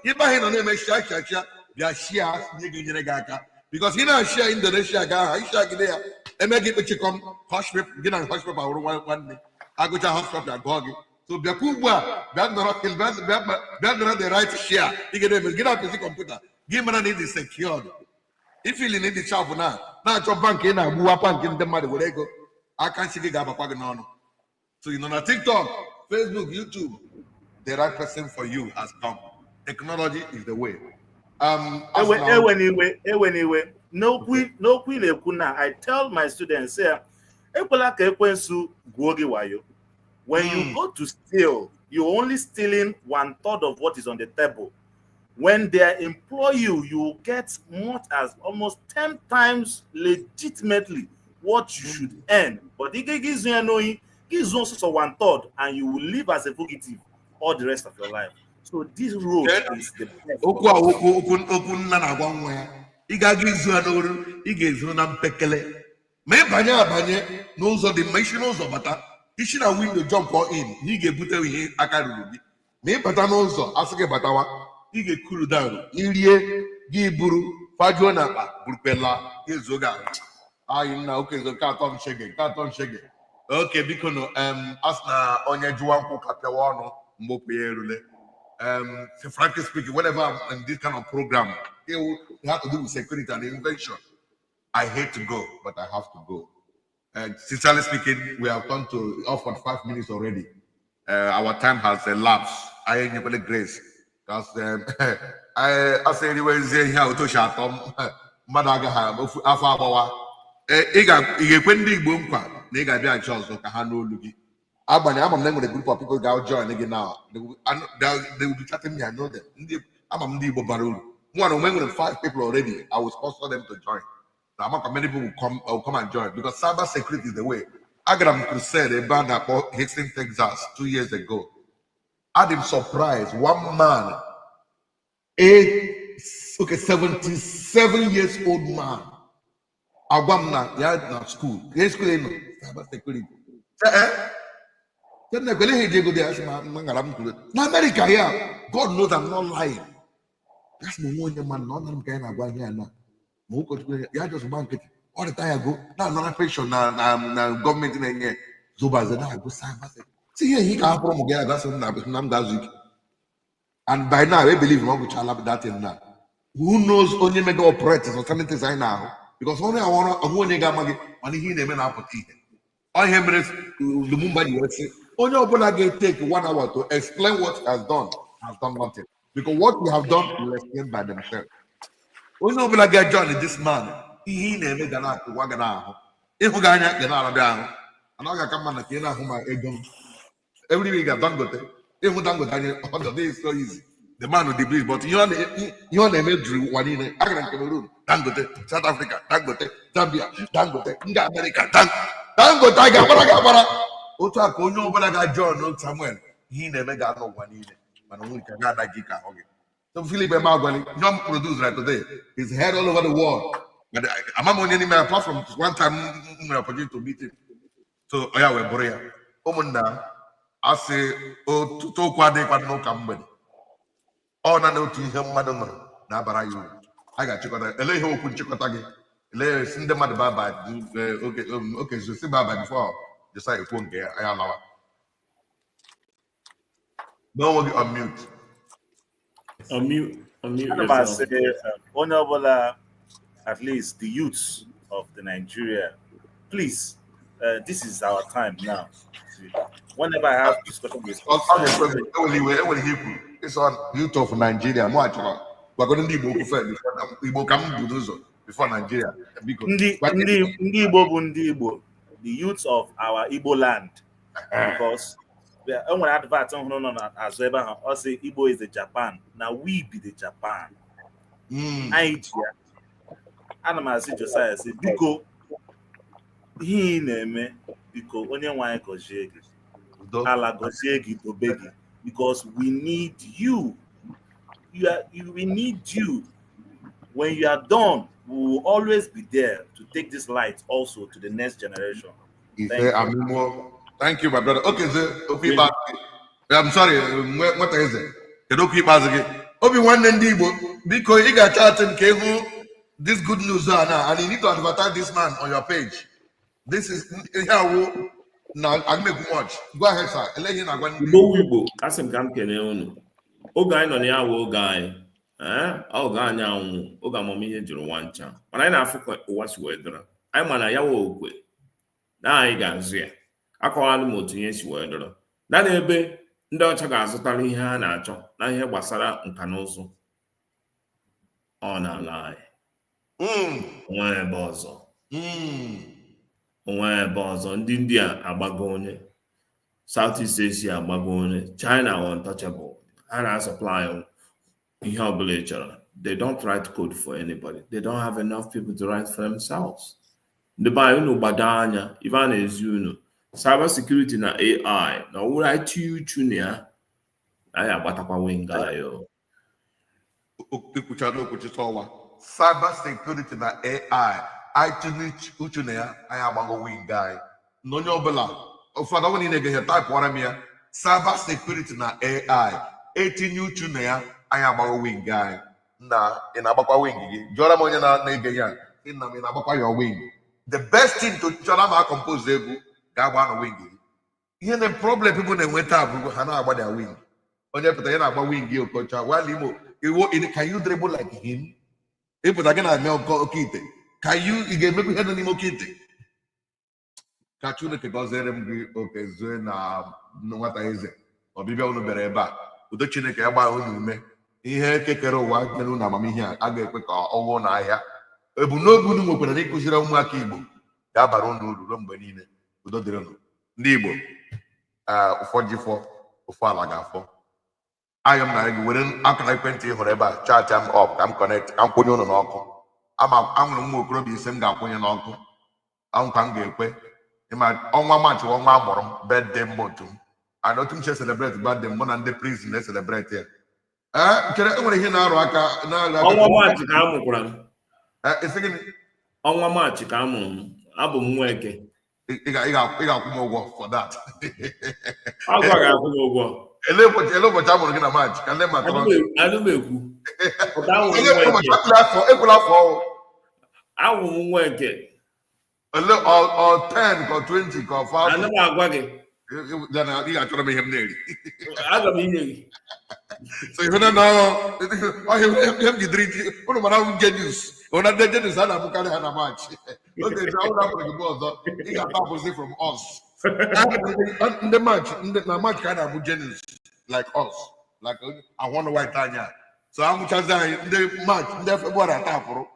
ebe ahụ ị nọ na-eme shia shia shia, bịa shia nye gị, nyere gị aka, because ị na-ashia Indonesia ga aha ishia gide ya eme gị kpechikọm hush paper gị na hush paper wụrụ nwanne agụcha hush paper agụọ gị. So bịakwa ugbu a, bịa nọrọ, bịa nọrọ the right share ị ga na-eme gị na-apịzi kọmputa gị, mara na ị dị secured. Ifili na ịdị sharp na na-achọ bank, ị na-agbuwa bank ndị mmadụ were ego aka nchi gị ga-abakwa gị n'ọnụ. So ị nọ na TikTok, Facebook, YouTube, the right person for you has come. Technology is the way. As Ewe now- ewe n'iwe, ewe n'iwe. N'okwu ị na-ekwu na I tell my students, say, ekwela ka ekwensu gwuo gị wayo. When you go to steal, you're only stealing one third of what is on the table. When they employ you, you get much as almost 10 times legitimately what you should earn. But ị ga izu ya n'ohi, gị zuo sọsọ one third, and you will live as a fugitive all the rest of your life. So this road is the best. Okwu a, okwu nna na-agwa nwa ya, ị ga-aga izu ya n'oru, ị ga-ezuru na mpekele ma ị banye abanye n'ụzọ dị mma. Isi n'ụzọ bata, isi na window jump in, na ị ga-ebute ihe aka ruru gị. Ma ị bata n'ụzọ asị gị batawa, ị ga-ekuru down irie gị, buru fajuo n'akpa, burupela ezuo gị ahụ. Anyị nna okezo nke atọ m shege, nke atọ m shege. Oke, biko nụ, asị na onye jụwa nkwụ ka pịawa ọnụ mgbopụ ya erule. So frankly speaking, whenever I'm in this kind of program, it will have to do with security and invention. I hate to go, but I have to go. Sincerely speaking, we have gone to off for 5 minutes already. Our time has elapsed. I ain't really grace. Because I say anyway, say here to shut mmadụ agaghị ofu afọ agbawa. Ee, ị ga-ekwe ndị Igbo nkwa na ị ga-abịa nche ọzọ ka ha n'olu gị. Agbanyeghị ama m na enwere group of people ga join gị now. They will be chatting me. I know them. Ndị ama m ndị Igbo bara uru. Mụ na onwe nwere five people already. I will sponsor them to join. So amaka many people will come and join because cyber security is the way. Agara m crusade ebe a na-akpọ Houston, Texas 2 years ago. Adị m surprised. One man, eight, okay, 77 years old man. Agwa m na ya na school. Ihe school ị nọ? Cyber security. Eh, eh. Na ekwele ihe eji ego dị ya sị ma ngara m kwuru. Na America ya, God knows I'm not lying. Ya sị na onwe onye mmadụ na ọ nara m ka ya na-agwa ihe ya na ma ụkọchukwu ya just gba nkịtị ọ dịta ya go na-anara pension na gọọmenti na-enye zobaze na-agụ cyber security. Si ihe ihe ka hapụrụ ụmụ gị agasị m na m ga-azụ ike. And by now, I believe na ọ gụchala that thing now. Who knows onye mega operate or certain things anyị na-ahụ because ọrụ ya ọrụ onwe onye ga-ama gị, mana ihe ị na-eme na-apụta ihe. Ọ ihe mere Lumumba ji wee sị onye ọbụla ga-etake one hour to explain what he has done nothing, because what we have done will explain by themselves. Onye ọbụla ga-join this man, ihe ị na-eme ga na-akụwa ga na-ahụ ịhụ gị anya ga na-arabịa ahụ, mana ọ ga-aka mma na ka ị na-ahụ ma ego m every week ga Dangote ịhụ Dangote anya ọ dị so easy. The man with the bridge, but ihe ọ na-eme juru ụwa niile. Agara m Cameroon, Dangote, South Africa, Dangote, Zambia, Dangote, ndị America, Dangote a ga-agbara ga-agbara otu a ka onye ọbụla ga-join Samuel, ihe ị na-eme ga-anọ ụwa niile, mana nwere ike ga-ada gị ka ahụ gị. So Philip Emeagwali, ihe ọ produce right today is heard all over the world. But ama m onye n'ime, apart from one time m nwere opportunity to meet him. So ọ ya wee bụrụ ya, ụmụnna, asị ọtụtụ okwu adịghịkwa n'ụka mgbede. Ọ na otu ihe mmadụ nụrụ na-abara ya uru. A ga-achịkọta ele ihe okwu nchịkọta gị ele si ndị mmadụ baba oke oke si baba before Josiah ekwuo nke ya, anyị alawa. N'onwe gị unmute. Unmute, unmute Ana m yourself. asị onye ọbụla, at least the youths of the Nigeria, please, this is our time now. See, whenever I have discussion with Ọ ga-ekwe m enwere iwe enwere ihe ikwu ịsọ youth of Nigeria. Mụ achọrọ gwagoro ndị Igbo okwu first Igbo ka m bu n'ụzọ before Nigeria, biko. Ndị ndị Igbo bụ ndị Igbo, the youths of our Igbo land, because e nwere advert m hụrụ nọ n'azụ ebe ahụ, ọ sị Igbo is the Japan, na we be the Japan. Anyị ji ya. Ana m asị Josiah, sị biko, ihe ị na-eme, biko, onye nwe anyị gọzie gị. Udo. Ala gọzie gị, dobe gị, because we need you. We need you. When you are done, we will always be there to take this light also to the next generation. Ife. Thank you. Amụmụ. Thank you, my brother. Okay, eze okwu ikpeazụ gị. I'm sorry, nweta eze. Kedu okwu ikpeazụ gị? Obi nwanne ndị Igbo, biko, ị ga-achatị m ka ịhụ this good news a na, and you need to advertise this man on your page. This is ihe awụ na agmekwu much. Go ahead, sir. Ele ihe na-agwa ndị Igbo wu Igbo, asị m ka m kelee unu. Oge anyị nọ na ya wụ oge anyị. Ee, oge anyị anwụ, oge amamihe jụrụ nwa ncha. Mana anyị na-afụ ka ụwa si wee dọrọ. Anyị ma na ya wụ okwe na anyị ga-azụ ya. Akọwala m otu ihe si wee dọrọ. Na n'ebe ndị ọcha ga-azụtara ihe ha na-achọ na ihe gbasara nka na ụzụ. Ọ n'ala anyị. Onwe ebe ọzọ. Onwe ebe ọzọ. Ndị India agbago onye. Southeast Asia agbago onye. China were untouchable. Ha na-supply ihe ọbụla ị chọrọ. They don't write code for anybody. They don't have enough people to write for themselves. Ndị be anyị, unu gbado anya ife a na-ezi unu, cyber security na AI, na ọwụrụ anyị tinye uchu na ya, anyị agbatakwa winga anyị o. Ikwuchara okwuchita ọwa cyber security na AI, anyị tinye uchu na ya, anyị agbago wing anyị. Na onye ọbụla ụfọdụ ọbụla ị na-ege ihe, taịpụọra m ya, cyber security na AI, etinye uchu na ya, anyị agbago wing anyị. Na ị na-agbakwa wing gị? Jụọra m onye na-ege ya, sị nna m, ị na-agbakwa your wing? The best thing to chọrọ ma compose egwu ga-agba na wing gị. Ihe na problem people na-enweta bụ ha na-agba their wing. Onye pụta ya na-agba wing Okocha while Imo iwo, can you dribble like him? Ịpụta gị na-eme oke ite, can you, ị ga-emekwa ihe nọ n'ime oke ite? Ka Chineke gọziere m gị Okezue na nwata eze. Ọbịbịa unu bịara ebe a, udo Chineke ya gbaa unu ume. Ihe kekere ụwa nyere unu amamihe a ga-ekwe ka ọ wụọ n'ahịa. Ebumnobi unu nwekwara n'ịkụziri ụmụaka Igbo ga-abara unu uru ruo mgbe niile. Udo dịrị unu ndị Igbo. Ee, ụfọdụ ji fọ ofu ala ga-afọ. Ayọ m na gị were akara ekwentị ị hụrụ ebe a, chat m up ka m connect, ka m kwụnye unu n'ọkụ. Ama anwụrụ m nwa okorobịa ise m ga-akwụnye n'ọkụ ahụ ka m ga-ekwe. Ịma ọnwa March bụ ọnwa amụrụ m, birthday month m, and otu m si celebrate birthday m, mụ na ndị prison na-celebrate ya. Ee, chere, enwere ihe na-arụ aka na-arụ aka. Ọnwa March ka a mụkwara m. Ee, isi gịnị? Ọnwa March ka a mụrụ m. Abụ m nwa Eke. Ị ga-akwụ m ụgwọ for that. Ọgwa ga-akwụ m ụgwọ. Ele ụbọchị a mụrụ gị na March ka ndị ma tọrọ? Anụ m ekwu. Pụta, awụ m Ele nwa ụbọchị Eke. ekwula afọ, ekwula afọ ọwụ. Awụ m nwa Eke. Ele ọ 10 ka ọ 20 ka ọ 5? Anụ m agwa gị. Ị ga-achọrọ m ihe m na-eri. Aga m inye gị. So ihe na ọhịa ihe m jidere ji ụnụ mara m genius ụna ndị genius a na-abụkarị ha na March. Oge ji ahụ na-apụrụ gị ọzọ, ị ga-ata abụzi from us. Ndị March, ndị na March ka a na-abụ genius like us, like ahụ ọnụ white anya. So amụchazi anyị ndị March, ndị February atapụrụ,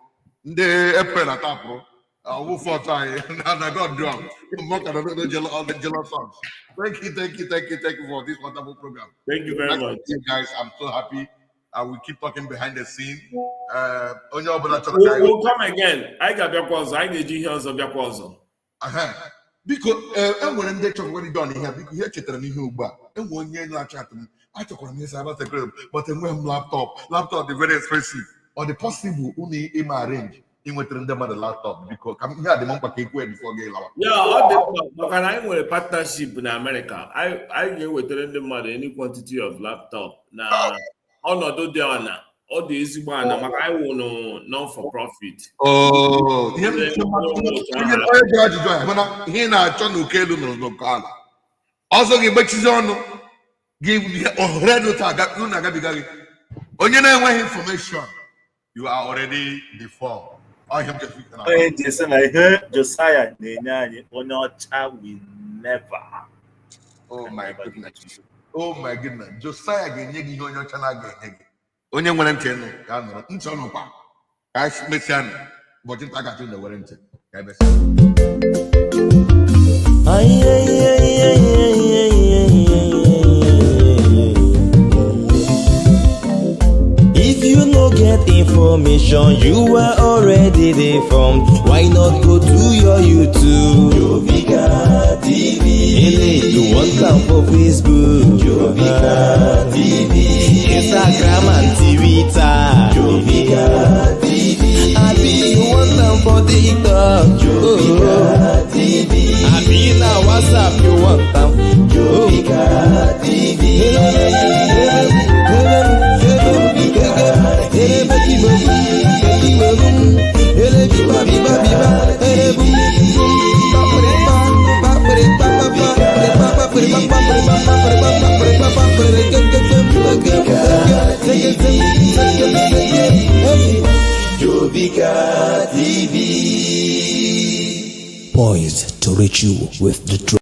ndị April atapụrụ ọwụ fọt anyị na God do am. More ka no jealous, all the jealous sons. Thank you, thank you, thank you, thank you for this wonderful program. Thank you very Nice to much. see you guys. I'm so happy. I will keep talking behind the scene. Onye ọbụla chọrọ ka anyị We'll come again. Anyị ga-abịakwa ọzọ. Anyị ga-eji ihe ọzọ bịakwa ọzọ. Aha. Biko, ee, e nwere ndị chọkwara ịdọ n'ihe a. Biko, ihe chetara m ihe ugbu a, enwe onye na-achat m, achọkwara m ihe cyber security, but enweghị m laptop. Laptop dị very expensive. Ọ dị possible unu ime arrange inwetara ndị mmadụ laptop? Biko, ka ihe a dị m mkpa ka ekwe before gị lawa. Ya, ọ dị mkpa maka na anyị nwere partnership na America. Anyị ga-ewetara ndị mmadụ any quantity of laptop na ọnọdụ dị ọna, ọ dị ezigbo ana, maka anyị wụ non for profit. Oh, ihe m onye jụrụ ajụjụ a, mana ihe ị na-achọ n'oke elu nọrọ n'oke ala. Ọzọ gị gbechizi ọnụ gị, ohere dị otu unu agabiga gị. Onye na-enweghị information, you are already deformed. Ọ ihe m chọrọ ikwu na- Onye ji sị na ihe Josiah na-enye anyị, onye ọcha will never. Oh my goodness. Oh my goodness. Josiah ga-enye gị ihe onye ọcha na-aga enye gị. Onye nwere ntị nụ ya nụrụ. Ntị ọnụ kwa. Ka anyị mesịa nụ. Ụbọchị nta ga-achụ na were ntị. Ka emesịa. Ay, ay, ay, ay, ay, ay, ay, ay, ay. If you no get information, you are already deformed. Why not go to your YouTube? Jovika TV. Ele, you want am for Facebook? Jovika TV. Instagram and Twitter. Jovika TV. Abi you want am for TikTok? Jovika TV. Abi na WhatsApp you want am? Jovika TV. Jovika TV. Jovika TV. Poised to reach you with the truth.